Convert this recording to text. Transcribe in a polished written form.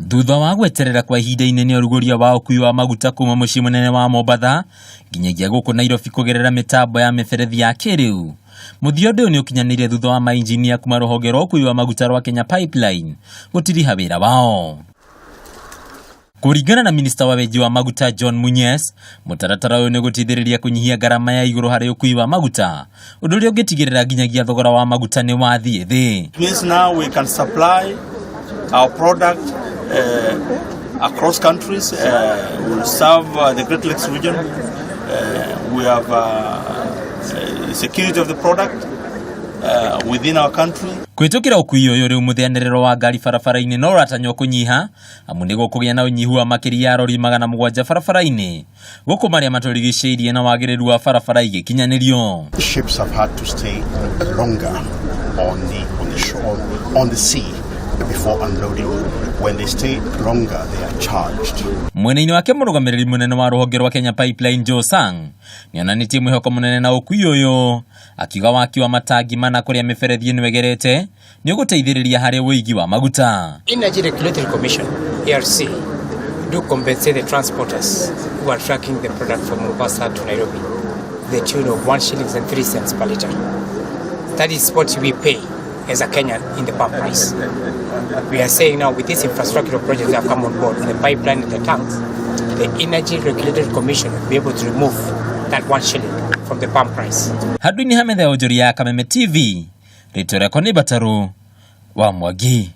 Thutha wa gweterera kwa ihinda inene ũrugũria wa ũkui wa maguta kuma mũciĩ mũnene wa Mombatha nginyagia gũkũ Nairobi kũgerera mĩtambo ya mĩberethi ya kĩrĩu, mũthia ũndũ ũyũ nĩ ũkinyanĩire thutha wa mainjinia kuma rũhonge rwa ũkui wa maguta rwa Kenya Pipeline gũtiriha wĩra wao. Kũringana na minista wa wenji wa maguta John Munyes, mũtaratara ũyũ nĩ ũgũteithĩrĩria kũnyihia ngarama ya igũrũ harĩ ũkui wa maguta, ũndũ ũrĩa ũngĩtigĩrĩra nginyagia thogora wa maguta nĩ wathiĩ thĩ. It means now we can supply our product across countries. We'll serve the Great Lakes region. We have security of the product within our country. Kũhĩtũkĩra ũkui ũyũ rĩu mũtheanĩrĩro wa ngari barabara-inĩ no ũratanywo kũnyiha amu nĩ gũkũgĩa na ũnyihu wa makĩria ya rori 700 barabara-inĩ gũkũ marĩa matũrigicĩirie na wagĩrĩru wa barabara igĩkinyanĩrio. Ships have had to stay longer on the shore, on the sea before unloading. When they stay longer, they are charged. Mwena-inĩ wake mũrũgamĩrĩri mũnene wa rũhonge rwa Kenya Pipeline Joe Sang nĩonanĩtie mwĩhoko mũnene na ũkui ũyũ, akiuga waki wa matangi mana kũrĩa mĩberethi ĩno ĩgerete nĩ ũgũteithĩrĩria harĩ ũigi wa maguta. Energy Regulatory Commission, ERC, do compensate the transporters who are trucking the product from Mombasa to Nairobi to the tune of 1 shillings and 3 cents per liter. That is what we pay as a Kenyan in the pump price. We are saying now with this infrastructural projects that have come on board, the pipeline and the tanks, the Energy Regulatory Commission will be able to remove that 1 shilling from the pump price. Handũ-inĩ ha metha ya ũnjũri ya Kameme TV, rĩtwa rĩakwa nĩ Mbataru wa Mwangi.